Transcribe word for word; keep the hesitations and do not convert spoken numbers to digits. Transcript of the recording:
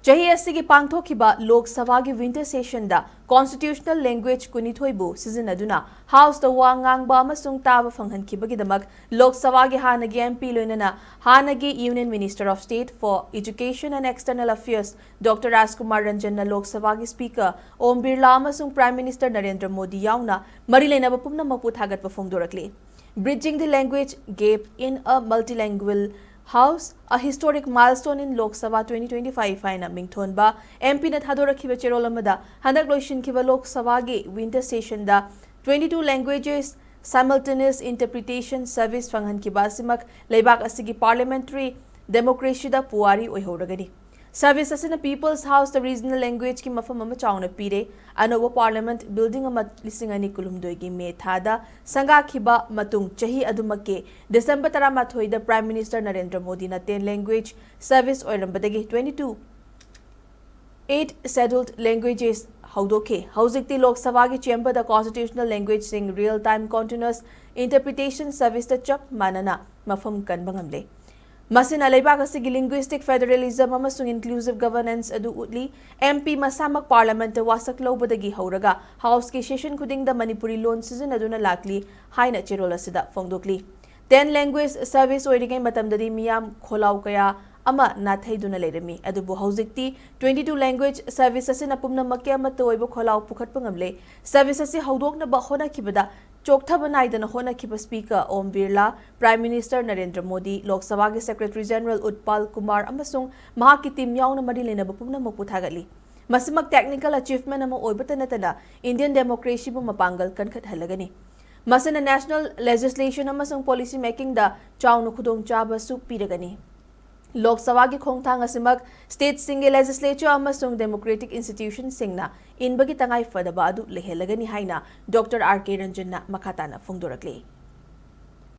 ꯆꯍꯤ ꯑꯁꯤꯒꯤ ꯄꯥꯡꯊꯣꯛꯈꯤꯕ ꯂꯣꯛ ꯁꯚꯥꯒꯤ ꯋꯤꯟꯇꯔ ꯁꯦꯁꯟꯗ ꯀꯣꯟꯁꯇꯤꯇ꯭ꯌꯨꯁꯅꯦꯜ ꯂꯦꯡꯒ꯭ꯋꯦꯖ ꯀꯨꯟꯅꯤꯊꯣꯏꯕꯨ ꯁꯤꯖꯤꯟꯅꯗꯨꯅ ꯍꯥꯎꯁꯇ ꯋꯥ ꯉꯥꯡꯕ ꯑꯃꯁꯨꯡ ꯇꯥꯕ ꯐꯪꯍꯟꯈꯤꯕꯒꯤꯗꯃꯛ ꯂꯣꯛ ꯁꯚꯥꯒꯤ ꯍꯥꯟꯅꯒꯤ M P ꯂꯣꯏꯅꯅ ꯍꯥꯟꯅꯒꯤ Union Minister of State for Education and External Affairs Doctor ꯔꯥꯖꯀꯨꯃꯥꯔ ꯔꯟꯖꯟꯅ ꯂꯣꯛ ꯁꯚꯥꯒꯤ ꯁ꯭ꯄꯤꯀꯔ ꯑꯣꯝ ꯕꯤꯔꯂꯥ ꯑꯃꯁꯨꯡ Prime Minister ꯅꯔꯦꯟꯗ꯭ꯔ ꯃꯣꯗꯤ ꯌꯥꯎꯅ ꯃꯔꯤ ꯂꯩꯅꯕ ꯄꯨꯝꯅꯃꯛꯄꯨ ꯊꯥꯒꯠꯄ ꯐꯣꯡꯗꯣꯔꯛꯂꯤ꯫ Bridging the Language Gap in a Multilingual House, a Historic Milestone in Lok Sabha twenty twenty-five ꯍꯥꯏꯅ ꯃꯤꯡꯊꯣꯟꯕ M Pꯅ ꯊꯥꯗꯣꯔꯛꯈꯤꯕ ꯆꯦꯔꯣꯜ ꯑꯃꯗ, ꯍꯟꯗꯛ ꯂꯣꯏꯁꯤꯟꯈꯤꯕ ꯂꯣꯛ ꯁꯚꯥꯒꯤ ꯋꯤꯟꯇꯔ ꯁꯦꯁꯟꯗ twenty-two languages simultaneous interpretation service ꯐꯪꯍꯟꯈꯤꯕ ꯑꯁꯤꯃꯛ ꯂꯩꯕꯥꯛ ꯑꯁꯤꯒꯤ parliamentary democracyꯗ ꯄꯨꯋꯥꯔꯤ ꯑꯣꯏꯍꯧꯔꯒꯅꯤ꯫ Service ꯑꯁꯤꯅ People's Houseꯇ regional languageꯀꯤ ꯃꯐꯝ ꯑꯃ ꯆꯥꯎꯅ ꯄꯤꯔꯦ꯫ ꯑꯅꯧꯕ parliament building ꯑꯃ ꯂꯤꯁꯤꯡ ꯑꯅꯤ ꯀꯨꯟꯍꯨꯝꯗꯣꯏꯒꯤ ꯃꯦ ꯊꯥꯗ ꯁꯪꯒꯥꯈꯤꯕ ꯃꯇꯨꯡ ꯆꯍꯤ ꯑꯗꯨꯃꯛꯀꯤ ꯗꯤꯁꯦꯝꯕꯔ ꯇꯔꯥꯃꯥꯊꯣꯏꯗ Prime Minister ꯅꯔꯦꯟꯗ꯭ꯔ ꯃꯣꯗꯤꯅ ten language service ꯑꯣꯏꯔꯝꯕꯗꯒꯤ twenty-two eight scheduled languages ꯍꯧꯗꯣꯛꯈꯤ꯫ ꯍꯧꯖꯤꯛꯇꯤ ꯂꯣꯛ ꯁꯚꯥꯒꯤ chamberꯗ constitutional languageꯁꯤꯡ real time continuous interpretation serviceꯇ ꯆꯞ ꯃꯥꯟꯅꯅ ꯃꯐꯝ ꯀꯟꯕ ꯉꯝꯂꯦ꯫ ꯃꯁꯤꯅ ꯂꯩꯕꯥꯛ ꯑꯁꯤꯒꯤ linguistic federalism ꯑꯃꯁꯨꯡ inclusive governance ꯑꯗꯨ ꯎꯠꯂꯤ꯫ M P ꯃꯁꯥꯃꯛ parliamentꯇ ꯋꯥꯁꯛ ꯂꯧꯕꯗꯒꯤ ꯍꯧꯔꯒ houseꯀꯤ session ꯈꯨꯗꯤꯡꯗ ꯃꯅꯤꯄꯨꯔꯤ ꯂꯣꯟ ꯁꯤꯖꯤꯟꯅꯗꯨꯅ ꯂꯥꯛꯂꯤ ꯍꯥꯏꯅ ꯆꯦꯔꯣꯜ ꯑꯁꯤꯗ ꯐꯣꯡꯗꯣꯛꯂꯤ꯫ Ten language service ꯑꯣꯏꯔꯤꯉꯩ ꯃꯇꯝꯗꯗꯤ ꯃꯤꯌꯥꯝ ꯈꯣꯜꯂꯥꯎ ꯀꯌꯥ ꯑꯃ ꯅꯥꯊꯩꯗꯨꯅ ꯂꯩꯔꯝꯃꯤ, ꯑꯗꯨꯕꯨ ꯍꯧꯖꯤꯛꯇꯤ twenty-two language service ꯑꯁꯤꯅ ꯄꯨꯝꯅꯃꯛꯀꯤ ꯑꯃꯠꯇ ꯑꯣꯏꯕ ꯈꯣꯜꯂꯥꯎ ꯄꯨꯈꯠꯄ ꯉꯝꯂꯦ꯫ Service ꯑꯁꯤ ꯍꯧꯗꯣꯛꯅꯕ ꯍꯣꯠꯅꯈꯤꯕꯗ ꯆꯣꯛꯊꯕ ꯅꯥꯏꯗꯅ ꯍꯣꯠꯅꯈꯤꯕ Speaker ꯑꯣꯝ ꯕꯤꯔꯂꯥ, Prime Minister ꯅꯔꯦꯟꯗ꯭ꯔ ꯃꯣꯗꯤ, ꯂꯣꯛ ꯁꯚꯥꯒꯤ Secretary General ꯎꯠꯄꯥꯜ ꯀꯨꯃꯥꯔ ꯑꯃꯁꯨꯡ ꯃꯍꯥꯛꯀꯤ team ꯌꯥꯎꯅ ꯃꯔꯤ ꯂꯩꯅꯕ ꯄꯨꯝꯅꯃꯛꯄꯨ ꯊꯥꯒꯠꯂꯤ꯫ ꯃꯁꯤꯃꯛ technical achievement ꯑꯃ ꯑꯣꯏꯕꯇ ꯅꯠꯇꯅ Indian democracyꯕꯨ ꯃꯄꯥꯡꯒꯜ ꯀꯟꯈꯠꯍꯜꯂꯒꯅꯤ꯫ ꯃꯁꯤꯅ national legislation ꯑꯃꯁꯨꯡ policy makingꯗ ꯆꯥꯎꯅ ꯈꯨꯗꯣꯡꯆꯥꯕꯁꯨ ꯄꯤꯔꯒꯅꯤ꯫ ꯂꯣꯛ ꯁꯚꯥꯒꯤ ꯈꯣꯡꯊꯥꯡ ꯑꯁꯤꯃꯛ stateꯁꯤꯡꯒꯤ legislature ꯑꯃꯁꯨꯡ democratic institutionꯁꯤꯡꯅ ꯏꯟꯕꯒꯤ ꯇꯉꯥꯏ ꯐꯗꯕ ꯑꯗꯨ ꯂꯩꯍꯜꯂꯒꯅꯤ ꯍꯥꯏꯅ Doctor R K ꯔꯟꯖꯟꯅ ꯃꯈꯥ ꯇꯥꯅ ꯐꯣꯡꯗꯣꯔꯛꯂꯤ꯫